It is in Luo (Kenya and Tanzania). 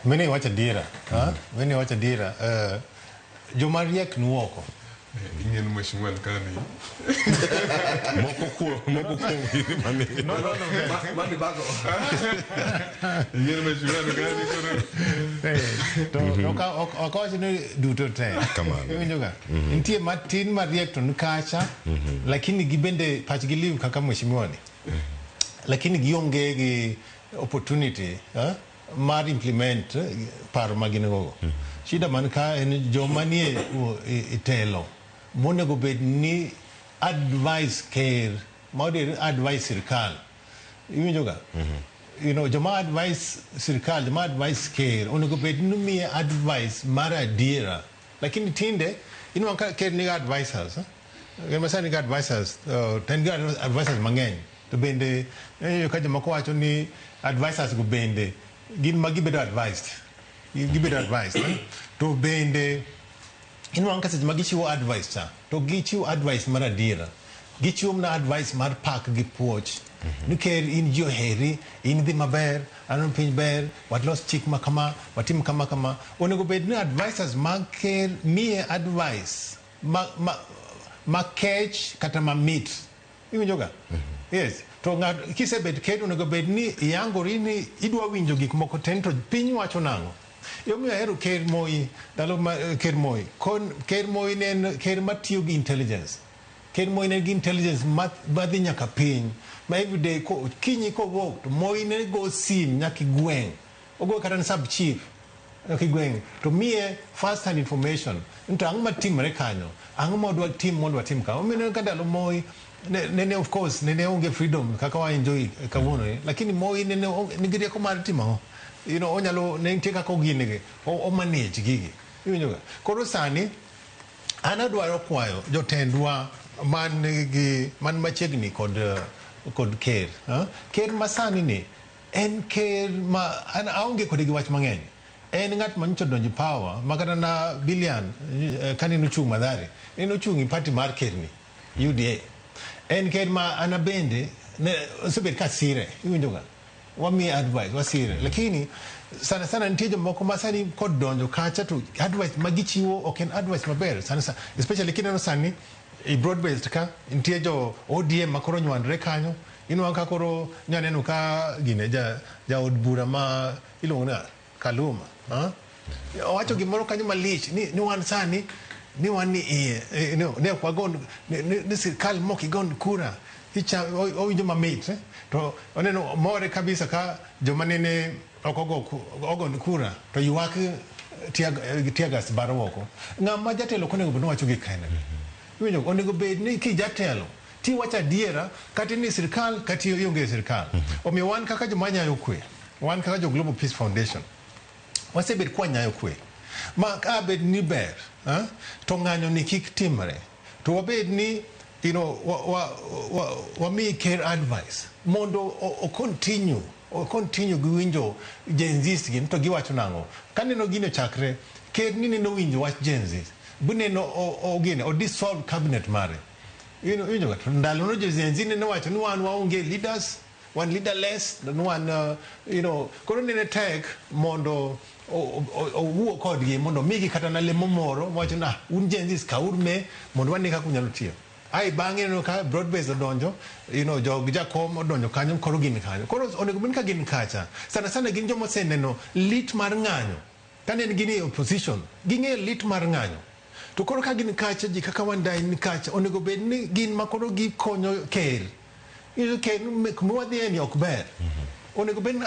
Mene iwacho adiera, ha? Mene iwacho adiera. Joma riek ni oko. Ing'en mheshimiwa kani. Moko kuom gi mani. No, no, no. Mani bago. Ing'en mheshimiwa kani koro. To ok awach ni duto te. Kamano. Iwinjo ga? Nitie matin mariek to ni kacha, lakini gibende pachgi liw kaka mheshimiwa ni. Lakini gionge gi opportunity mar implement paro ma gin gogo. Shida man ka en joma nie e telo monego bed ni advice ker, ma advice sirkal. Iwinjo ga? Joma advice sirkal, joma advice ker, onego bed ni miye advice mar adiera. Lakini tinde, inwang'o ka ker nigi advisors. Eh? Ker masani nigi advisors, to en gi advisors mang'eny. To bende, ka jomoko wacho ni advisors go bende, gin ma gibedo advised. Gibedo advised. Eh? To bende, inwang'o ka seche ma gichiwo advice cha, to gichiwo advice mar adiera. Gichiwo mana advice mar pak gi puoch. Ni ker in ji oheri, in dhi maber, aneno piny ber, walos chik ma kama, watim kama kama. Onego bed ni advisors mag ker miye advice ma kech kata mamit. Iwinjo ga? Yes. To ng'at kisebet ker onego bed ni iyangori ni idwa winjo gik moko te to piny wacho nang'o. Emomiyo ahero ker Moi, ndalo ma ker Moi. Kon, ker Moi ne en ker matiyo gi intelligence. Ker Moi ne gi intelligence madhi nyaka piny. Ma everyday ko, kinyi kowuok to Moi ne go sim nyaka e gweng'. Ogo kata ne sub chief nyaka e gweng' to miye first hand information. To ang'o matimore kanyo? Ang'o ma wadwa tim mondo watim ka? Omiyo ka ndalo Moi nene of course nene onge freedom kaka wa enjoy kawuono ni. Lakini Moi nene nigi rieko mar timo ang'o? Onyalo ne nitie kaka oginigi, o manage gigi. Iwinjo ga? Koro sani an adwaro kwayo jotendwa man gi man machiegni kod ker. Ha? Ker masani ni en ker ma an aonge kode gi wach mang'eny. En ng'at ma nyocha odonjo e power ma kata na Bilian kane nochung' Mathare, ne nochung' e party mar ker ni UDA. En ker ma an bende ne osebet ka sire, iwinjo ga? Wamiye advice, wasire. Lakini sana sana nitie jomoko ma sani kodonjo kacha to advice ma gichiwo ok en advice maber. Sana sana, especially kineno sani i broad based ka nitie jo ODM ma koro nywandre kanyo. Inwang'o ka koro nyaneno ka gine jaod bura ma iluongo ni Kaluma. Ha? Owacho gimoro kanyo malich ni wan sani ni wan ni iye no, ne ok wagon ni sirkal mok igon kura icha owinjo mamit eh? To oneno more kabisa ka joma nene ok ogon kura to ywak tear gas baro oko. Ng'ama jatelo ok onego bed ni wacho gik kaina. Iwinjo onego bed ni kijatelo tiwacho adiera kata ni sirkal kata ionge e sirkal. Omiyo wan kaka joma nyayo kwe, wan kaka jo Global Peace Foundation, wasebet kwanyayo kwe. Ma ka bed ni ber, to ng'anyo ni kik timre. To wabed ni wami ker advice mondo o continue gi winjo Gen Zs gi to giwacho nang'o. Kaneno gini ochakre, ker ni neno winjo wach Gen Z. Buneno o gini, o dissolve cabinet mare. Iwinjo ga? To ndalo no jo Gen Z nene wacho ni wan waonge leaders, wan leaderless, wan, koro nene tek mondo owuo kodgi mondo omigi kata na lemo moro wacho na un Gen Zs kaur me mondo wane kaka unyalo tiyo. Ai bang'e ineno ka broad base odonjo, jog jakom odonjo kanyo, koro gin kanyo. Koro onego bed ka gin kacha. Sana sana gin joma oseneno lit mar ng'anyo. Kane gin e opposition, ging'eyo lit mar ng'anyo. To koro ka gin kacha, ji kaka Wandayi ni kacha, onego bed ni gin ma koro gikonyo ker. Iyudo ker kuma wadhiye ni ok ber. Onego bed ni